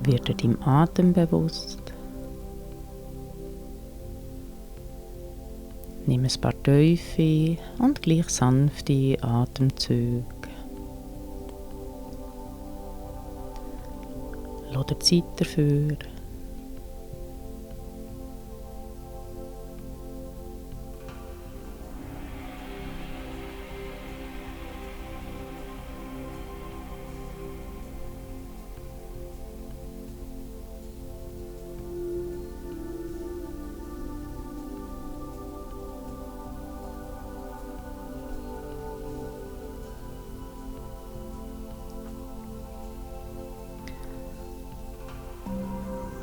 Wird er deinem Atem bewusst. Nimm ein paar tiefe und gleich sanfte Atemzüge. Lass dir Zeit dafür.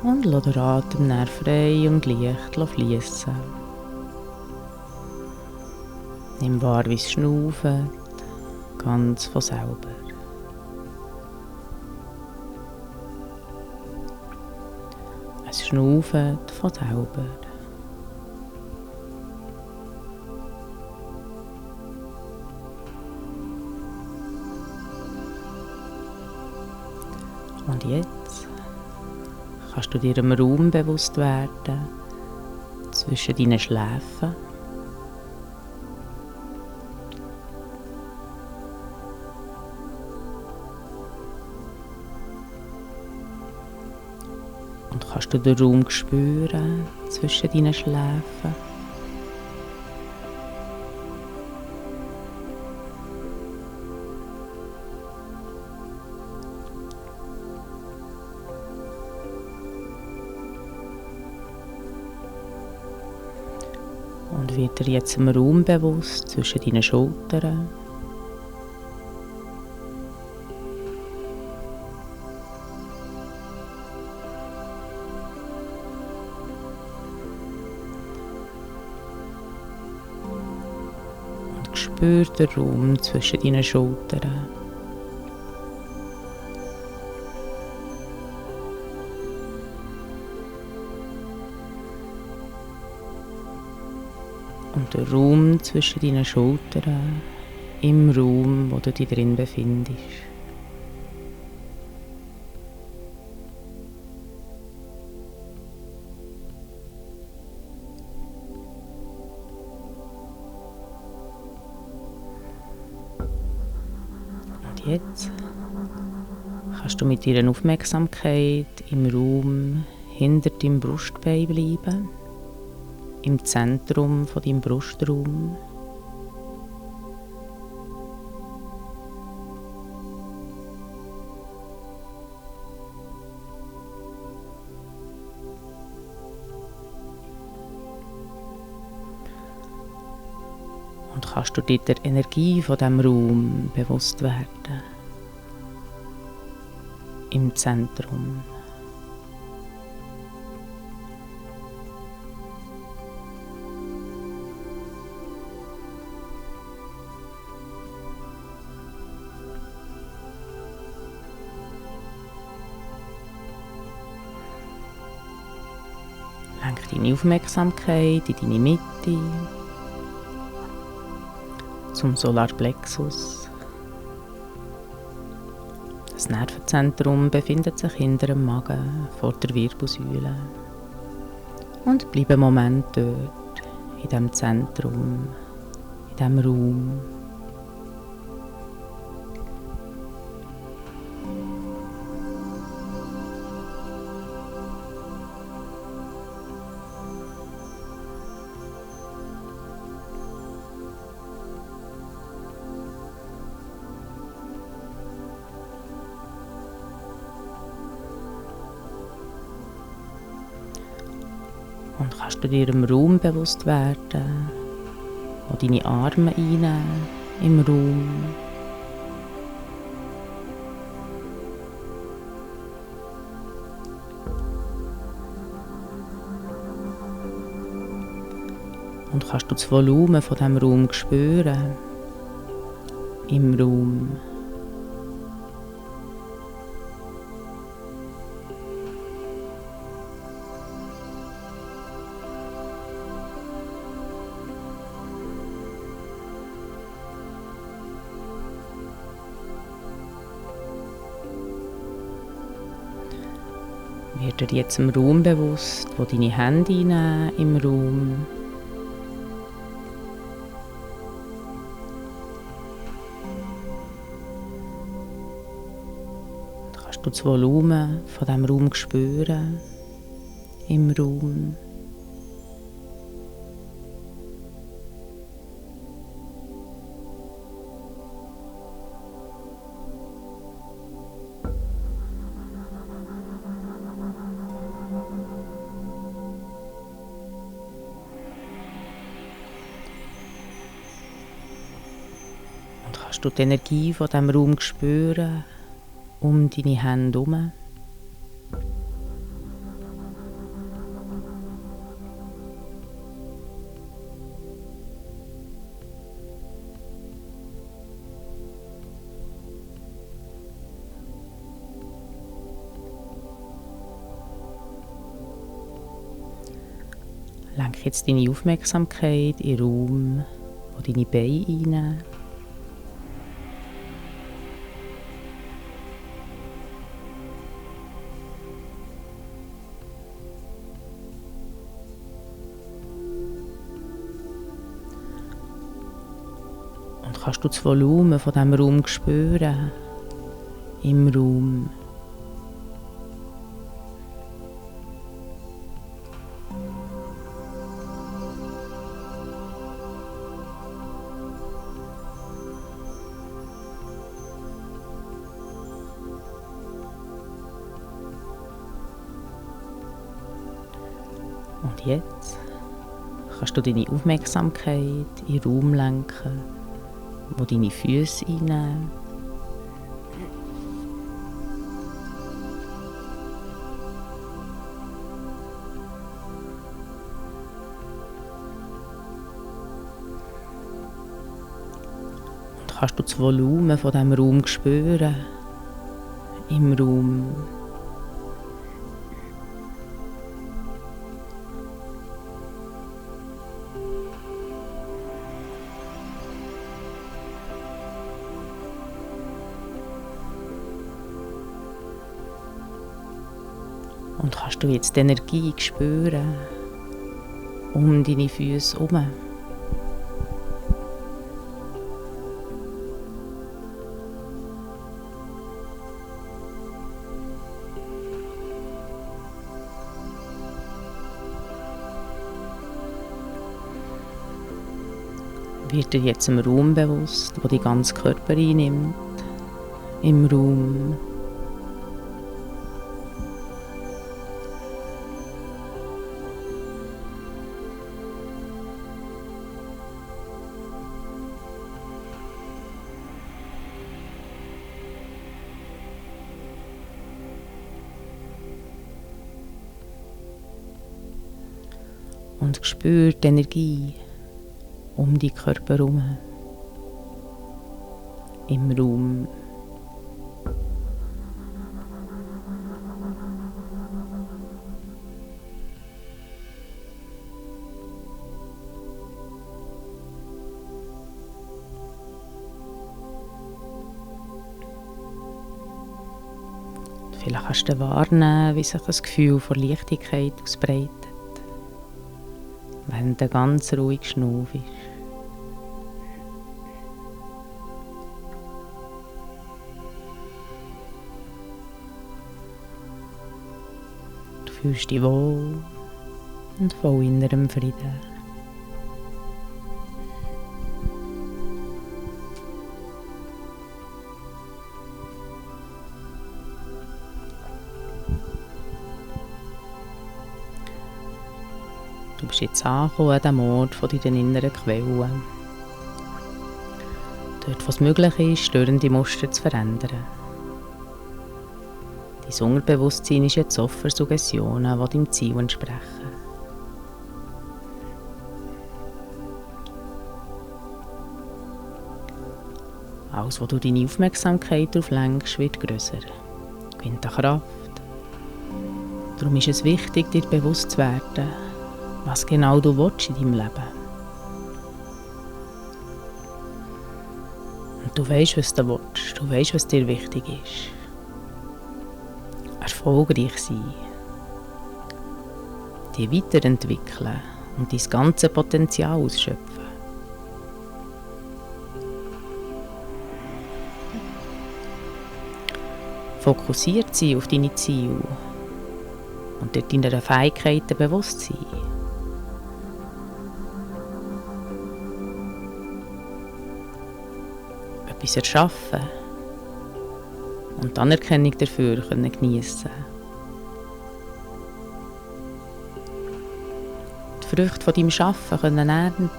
Und lass den Atem dann frei und leicht fließen. Nimm wahr, wie es schnauft, ganz von selber. Es schnauft von selber. Und jetzt kannst du dir im Raum bewusst werden, zwischen deinen Schläfen. Und kannst du den Raum spüren zwischen deinen Schläfen. Und wird dir jetzt im Raum bewusst zwischen deinen Schultern. Und spür den Raum zwischen deinen Schultern. Und der Raum zwischen deinen Schultern, im Raum, wo du dich drin befindest. Und jetzt kannst du mit deiner Aufmerksamkeit im Raum hinter deinem Brustbein bleiben. Im Zentrum von deinem Brustraum. Und kannst du dir der Energie von diesem Raum bewusst werden. Im Zentrum. Lenk deine Aufmerksamkeit in deine Mitte, zum Solarplexus. Das Nervenzentrum befindet sich hinter dem Magen vor der Wirbelsäule. Und bleib einen Moment dort, in diesem Zentrum, in diesem Raum. Und kannst du dir im Raum bewusst werden, wo deine Arme einnehmen im Raum. Und kannst du das Volumen von diesem Raum spüren, im Raum. Wird dir jetzt im Raum bewusst, wo deine Hände einnehmen im Raum. Du kannst das Volumen von diesem Raum spüren im Raum. Kannst du die Energie von diesem Raum spüren, um deine Hände herum? Lenke jetzt deine Aufmerksamkeit in den Raum, wo deine Beine einnehmen. Und kannst du das Volumen von diesem Raum spüren? Im Raum. Und jetzt kannst du deine Aufmerksamkeit in den Raum lenken, wo deine Füße einnehmen. Und kannst du das Volumen von diesem Raum spüren, im Raum. Und kannst du jetzt die Energie spüren, um deine Füße herum. Wird dir jetzt im Raum bewusst, wo dein ganzer Körper einnimmt, im Raum. Und spür die Energie um deinen Körper herum, im Raum. Vielleicht kannst du wahrnehmen, wie sich das Gefühl von Leichtigkeit ausbreitet, wenn du ganz ruhig schnaufst. Du fühlst dich wohl und voll innerem Frieden. Du bist jetzt angekommen an dem Ort von deinen inneren Quellen. Dort, wo es möglich ist, störende Muster zu verändern. Dein Unterbewusstsein ist jetzt offen für Suggestionen, die deinem Ziel entsprechen. Alles, wo du deine Aufmerksamkeit darauf lenkst, wird grösser, gewinnt an Kraft. Darum ist es wichtig, dir bewusst zu werden, was genau du willst in deinem Leben. Und du weißt, was du willst, du weißt, was dir wichtig ist. Erfolgreich sein, dich weiterentwickeln und dein ganze Potenzial ausschöpfen. Fokussiert sein auf deine Ziele und dir deiner Fähigkeiten bewusst sein. Etwas erschaffen und die Anerkennung dafür geniessen. Die Früchte von deinem Schaffen ernten.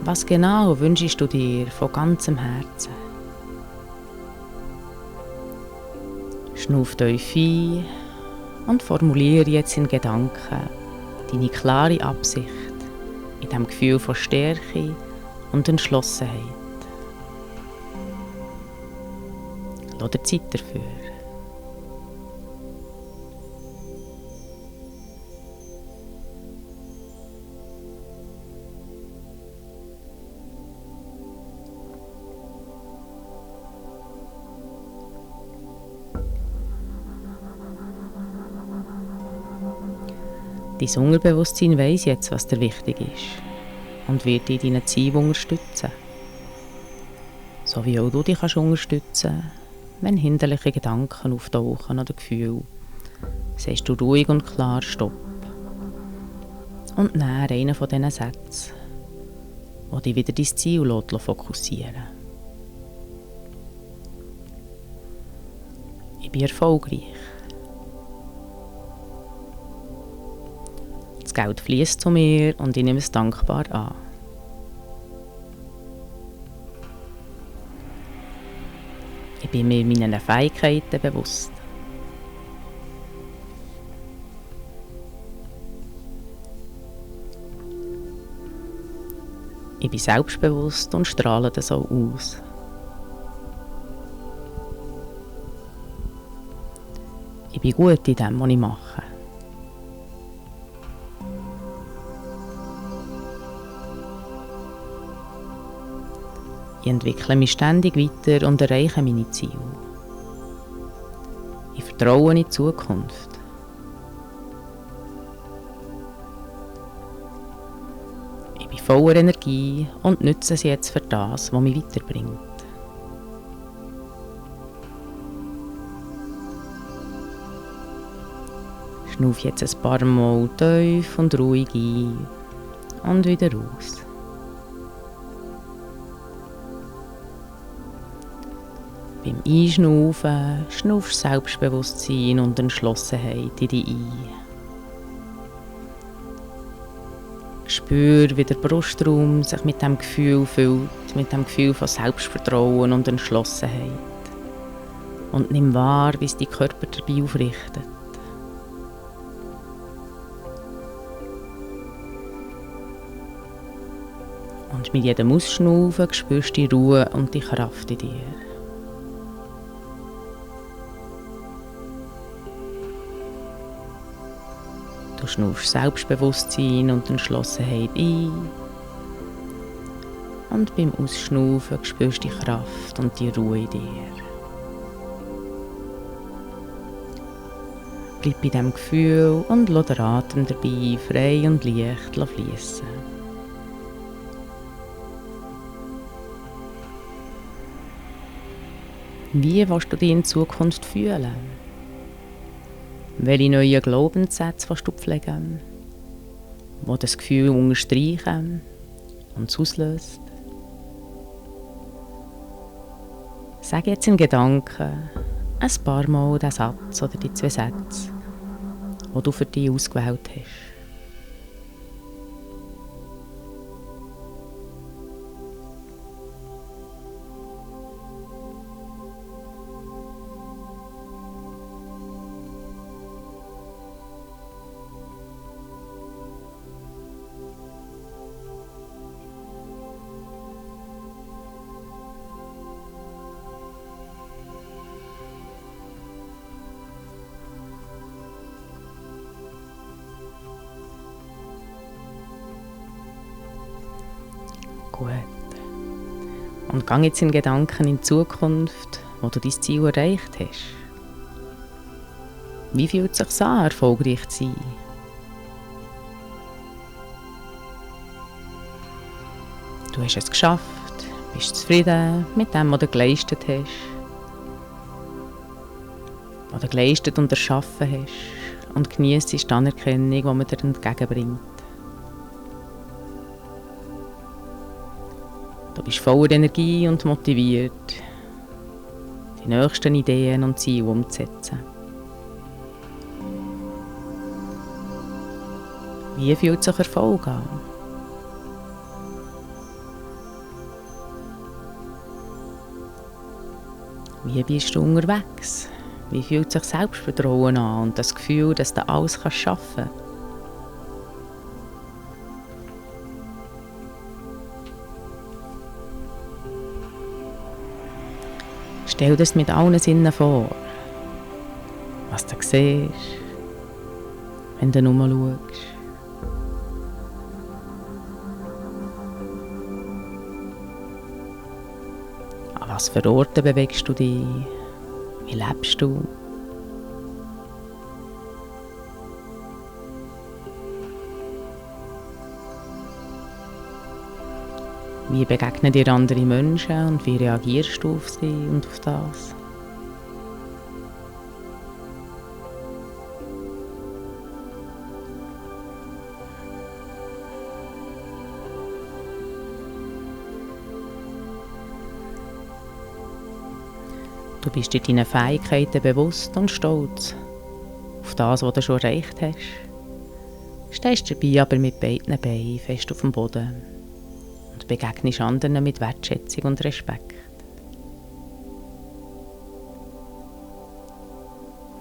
Was genau wünschst du dir von ganzem Herzen? Schnuff tief ein und formuliere jetzt in Gedanken deine klare Absicht in diesem Gefühl von Stärke und Entschlossenheit. Lass dir Zeit dafür. Dein Unterbewusstsein weiss jetzt, was dir wichtig ist und wird dich in deinen Zielen unterstützen. So wie auch du dich unterstützen kannst, wenn hinderliche Gedanken auftauchen oder Gefühle. Sagst du ruhig und klar Stopp. Und näher einen von diesen Sätzen, der dich wieder dein Ziel fokussieren lässt. Ich bin erfolgreich. Das Geld fließt zu mir und ich nehme es dankbar an. Ich bin mir meiner Fähigkeiten bewusst. Ich bin selbstbewusst und strahle das auch aus. Ich bin gut in dem, was ich mache. Ich entwickle mich ständig weiter und erreiche meine Ziele. Ich vertraue in die Zukunft. Ich bin voller Energie und nutze es jetzt für das, was mich weiterbringt. Schnuff jetzt ein paar Mal tief und ruhig ein und wieder aus. Beim Einschnaufen schnaufst Selbstbewusstsein und Entschlossenheit in dich ein. Spür, wie der Brustraum sich mit dem Gefühl füllt, mit dem Gefühl von Selbstvertrauen und Entschlossenheit. Und nimm wahr, wie es dein Körper dabei aufrichtet. Und mit jedem Ausschnaufen spürst du die Ruhe und die Kraft in dir. Du schnaufst Selbstbewusstsein und Entschlossenheit ein. Und beim Ausschnaufen spürst du die Kraft und die Ruhe in dir. Bleib bei diesem Gefühl und lass den Atem dabei frei und leicht fließen. Wie willst du dich in Zukunft fühlen? Welche neuen Glaubenssätze willst du pflegen, die das Gefühl unterstreichen und es auslöst? Sag jetzt in Gedanken ein paar Mal den Satz oder die 2 Sätze, die du für dich ausgewählt hast. Gut. Und geh jetzt in Gedanken in die Zukunft, wo du dein Ziel erreicht hast. Wie fühlt es sich an, erfolgreich zu sein? Du hast es geschafft, bist zufrieden mit dem, was du geleistet hast, was du geleistet und erschaffen hast und genießt die Anerkennung, die man dir entgegenbringt. Du bist voller Energie und motiviert, die nächsten Ideen und Ziele umzusetzen. Wie fühlt sich Erfolg an? Wie bist du unterwegs? Wie fühlt sich Selbstvertrauen an und das Gefühl, dass du alles schaffen kannst? Stell dir das mit allen Sinnen vor, was du siehst, wenn du nur schaust. An was für Orte bewegst du dich? Wie lebst du? Wie begegnen dir andere Menschen und wie reagierst du auf sie und auf das? Du bist dir deinen Fähigkeiten bewusst und stolz auf das, was du schon erreicht hast. Stehst dabei aber mit beiden Beinen fest auf dem Boden und begegnest anderen mit Wertschätzung und Respekt.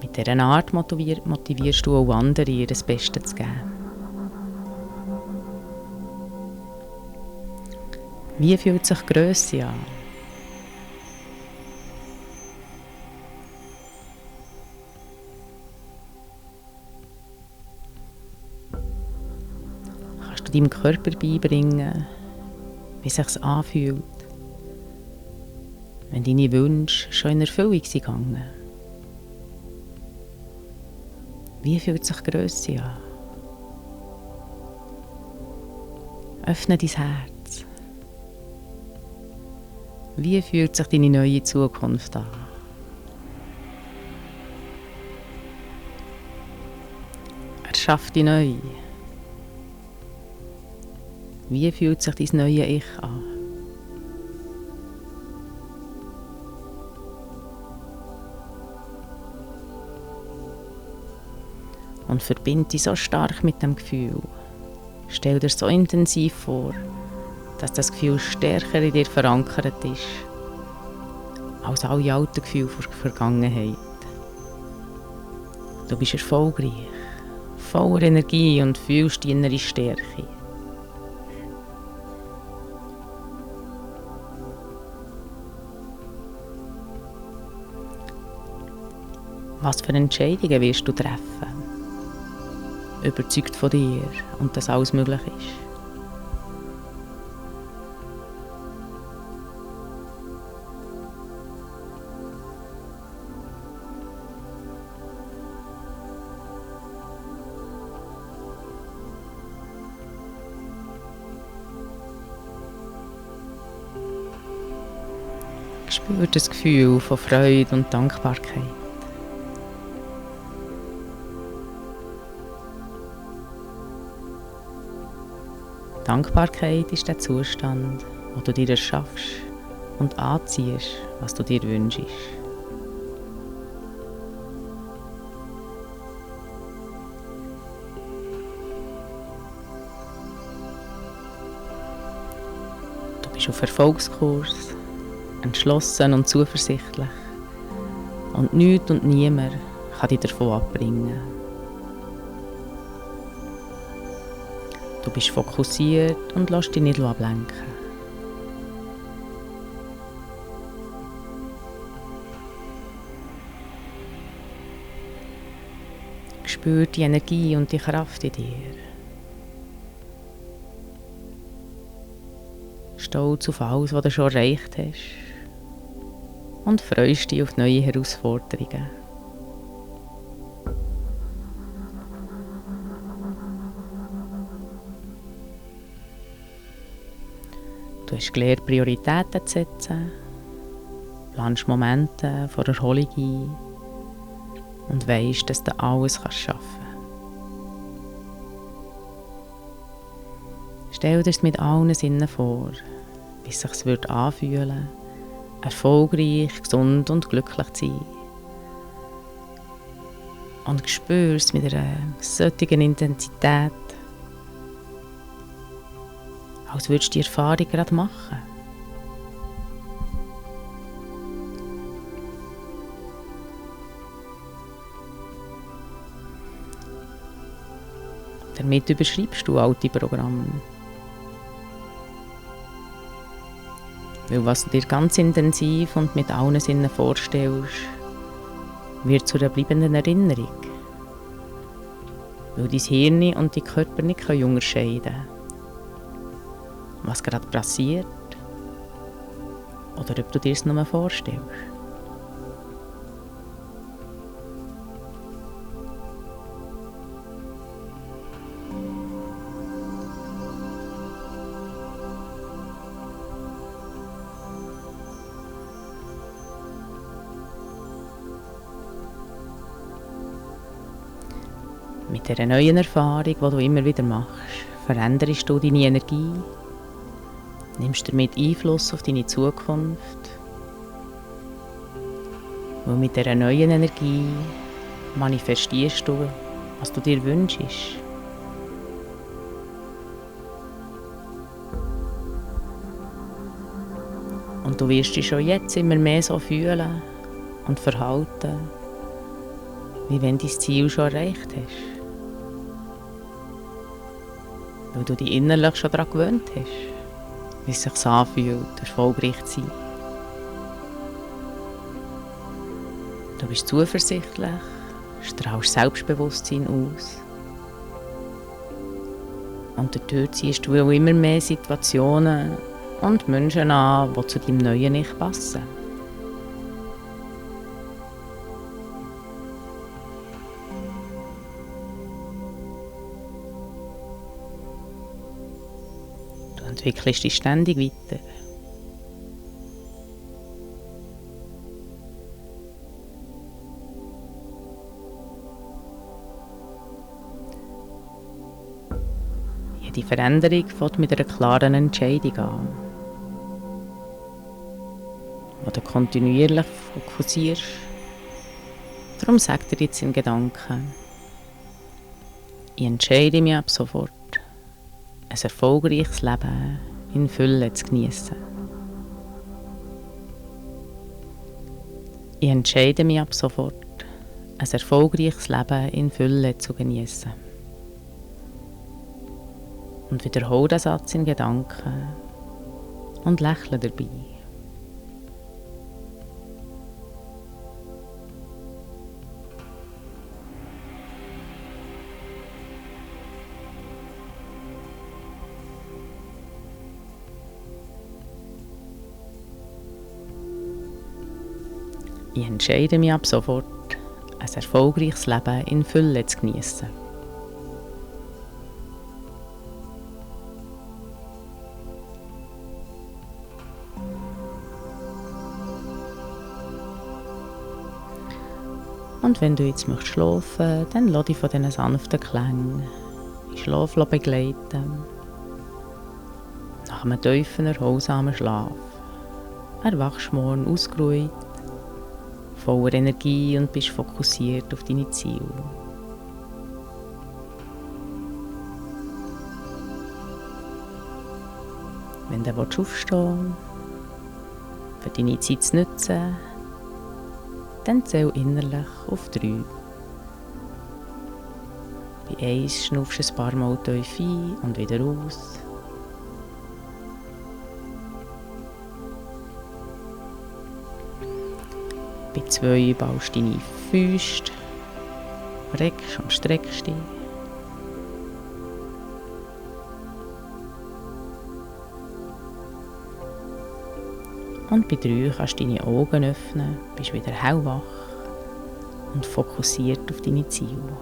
Mit dieser Art motivierst du auch andere, ihr das Beste zu geben. Wie fühlt sich Grösse an? Kannst du deinem Körper beibringen, wie es sich anfühlt, wenn deine Wünsche schon in Erfüllung sind gegangen? Wie fühlt sich Grösse an? Öffne dein Herz. Wie fühlt sich deine neue Zukunft an? Erschaff die neu. Wie fühlt sich dein neues Ich an? Und verbinde dich so stark mit dem Gefühl. Stell dir so intensiv vor, dass das Gefühl stärker in dir verankert ist, als alle alten Gefühle der Vergangenheit. Du bist erfolgreich, voller Energie und fühlst die innere Stärke. Was für Entscheidungen wirst du treffen? Überzeugt von dir und dass alles möglich ist. Spür das Gefühl von Freude und Dankbarkeit. Dankbarkeit ist der Zustand, wo du dir erschaffst und anziehst, was du dir wünschst. Du bist auf Erfolgskurs, entschlossen und zuversichtlich und nichts und niemand kann dich davon abbringen. Du bist fokussiert und lässt dich nicht ablenken. Spür die Energie und die Kraft in dir. Stolz auf alles, was du schon erreicht hast. Und freust dich auf neue Herausforderungen. Du hast gelernt, Prioritäten zu setzen, planst Momente vor Erholung ein und weisst, dass du alles schaffen kannst. Stell dir es mit allen Sinnen vor, wie es sich anfühlen würde, erfolgreich, gesund und glücklich zu sein. Und spürst es mit einer solchen Intensität, als würdest du die Erfahrung gerade machen. Damit überschreibst du alte Programme. Weil was du dir ganz intensiv und mit allen Sinnen vorstellst, wird zu einer bleibenden Erinnerung. Weil dein Hirn und dein Körper nicht unterscheiden können, was gerade passiert oder ob du dir es nur vorstellst. Mit dieser neuen Erfahrung, die du immer wieder machst, veränderst du deine Energie, nimmst damit Einfluss auf deine Zukunft. Und mit dieser neuen Energie manifestierst du, was du dir wünschst. Und du wirst dich schon jetzt immer mehr so fühlen und verhalten, wie wenn du dein Ziel schon erreicht hast. Weil du dich innerlich schon daran gewöhnt hast, wie es sich anfühlt, erfolgreich zu sein. Du bist zuversichtlich, strahlst Selbstbewusstsein aus. Und dadurch ziehst du immer mehr Situationen und Menschen an, die zu deinem neuen Ich passen. Du entwickelst dich ständig weiter. Jede Veränderung fängt mit einer klaren Entscheidung an, wo du kontinuierlich fokussierst. Darum sagt er jetzt in Gedanken: Ich entscheide mich ab sofort, ein erfolgreiches Leben in Fülle zu genießen. Ich entscheide mich ab sofort, ein erfolgreiches Leben in Fülle zu genießen. Und wiederhole den Satz in Gedanken und lächle dabei. Ich entscheide mich ab sofort, ein erfolgreiches Leben in Fülle zu genießen. Und wenn du jetzt schlafen möchtest, dann lass dich von diesen sanften Klängen in Schlaf begleiten. Nach einem tiefen, erholsamen Schlaf erwachst du morgen ausgeruht, voller Energie und bist fokussiert auf deine Ziele. Wenn du aufstehen willst, für deine Zeit zu nutzen, dann zähl innerlich auf 3. Bei 1 schnaufst du ein paar Mal tief ein und wieder aus. Bei 2 baust du deine Füße, reckst und streckst dich. Und bei 3 kannst du deine Augen öffnen, bist wieder hellwach und fokussiert auf deine Ziele.